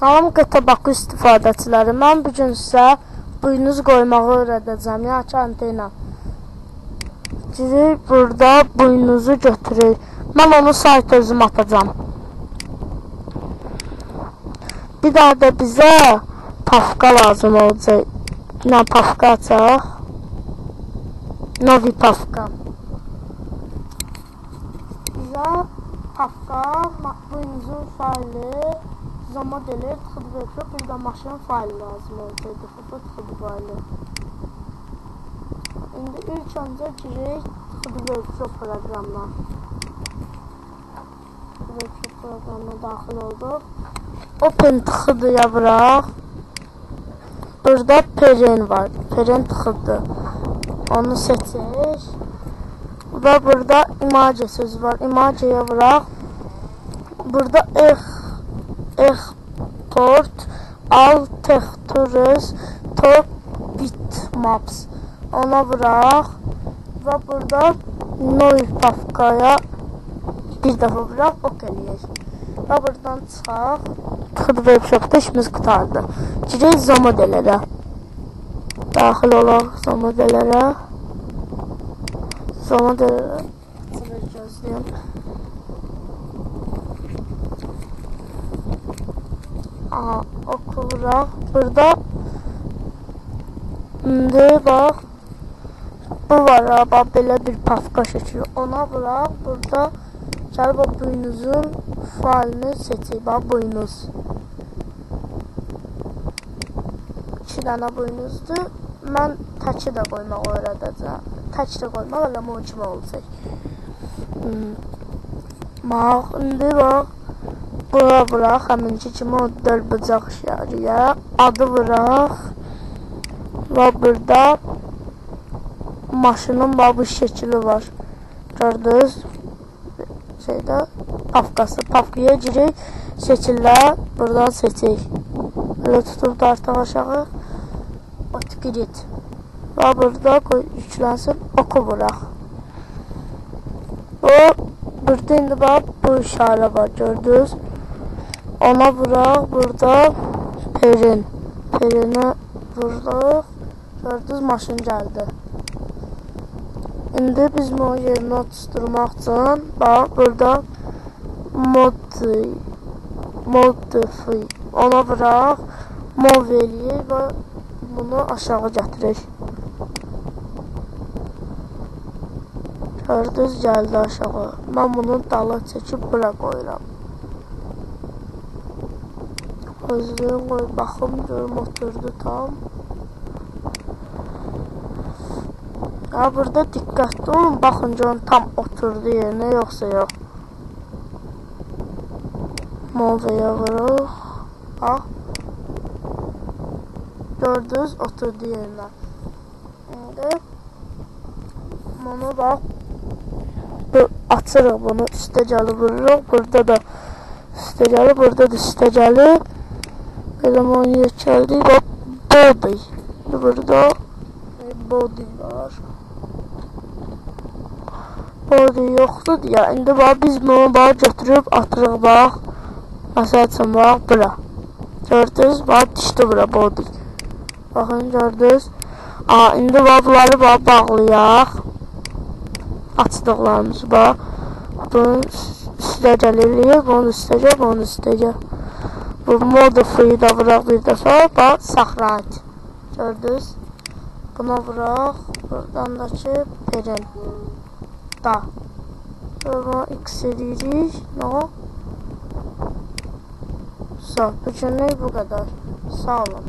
Salam Qetabaku istifadəçiləri, mən bugün sizə buynuz qoymağı öyrədəcəm, yəni ki, antena. Girik, burada buynuzu götürür. Mən onu sayt özüm atacam. Bir daha da bizə pafka lazım olacaq. Nə pafka açaq? Novi pafka. Bizə pafka, buynuzun faylı, Zomodeler, tıxıdı, bir də maşın faylı lazım olacaq. Tıxıdı faylı. İndi ilk öncə girək tıxıdı workshop proqramına. Workshop proqramına daxil olduq. Open tıxıdıya vuraq. Burada Peren var. Peren tıxıdı. Onu seçək. Və burada image sözü var. Image'ya vuraq. Burada Export all textures to bitmaps. Ona vuraq və burada Novi pafkaya bir dəfə vuraq, ok eləyək. Və buradan çıxaq. Tıxıdı workshopda işimiz qurtardı. Girək Zomodelərə. Daxil olaq Zomodelərə. Zomodelərə. Gözləyim. Aha, oku vuraq. Burada indi bax, bu var ha, bax, belə bir pafka şəkili. Ona vuraq. Burada gəlib o buynuzun failini seçək. Bax, buynuz. 2 dənə buynuzdur. Mən təki də qoymaq öyrədəcəm. Tək də qoymaq elə o kimi olacaq. Bax, indi bax, bura vuraq, həminki kimi o dörd bucaq işarəyə. Adı vuraq. Və burada maşının bax, bu şəkili var. Gördünüz? Şeydə, pafkası. Pafkaya girik, şəkillər buradan seçək. Belə tutub dartaq aşağı. Otkrit. Və burada qoy, yüklənsin, oku vuraq. O, burada indi bax, bu işarə var, gördünüz? Ona vuraq, burada Perin. Perinə vurduq. Gördünüz, maşın gəldi. İndi biz bunu yerinə oturtdurmaq üçün, bax, burada modify. Ona vuraq, move eləyək və bunu aşağı gətirək. Gördünüz, gəldi aşağı. Mən bunu dala çəkib bura qoyuram. Gözlüyün qoy, baxım, görüm, oturdu tam. Ya burada diqqətli olun, baxın görün tam oturdu yerinə, yoxsa yox. Move'ya vuruq. Bax. Gördünüz, oturdu yerinə. İndi bunu bax, bu, açırıq bunu, üstə gəlib vururuq. Burada da üstə gəlib, burada da üstə gəlib. Belə bunu yekəldik. Bax, body. Burada body var. Body yoxdur deyə. İndi bax, biz bunu bax, götürüb atırıq bax. Məsəl üçün bax, bura. Gördünüz, bax, düşdü bura body. Baxın, gördünüz. Aa, indi bax, bunları bax, bağlayaq. Açdıqlarımızı bax. Bunun üstə gəlirik, bunun üstə gəl, bunun üstə gəl. Bu modify'ı da vuraq bir dəfə. Bax, saxrayt. Gördünüz. Buna vuraq. Buradan da ki, Perin. Da. Bunu X edirik. No. So, bugünlük bu qədər. Sağ olun.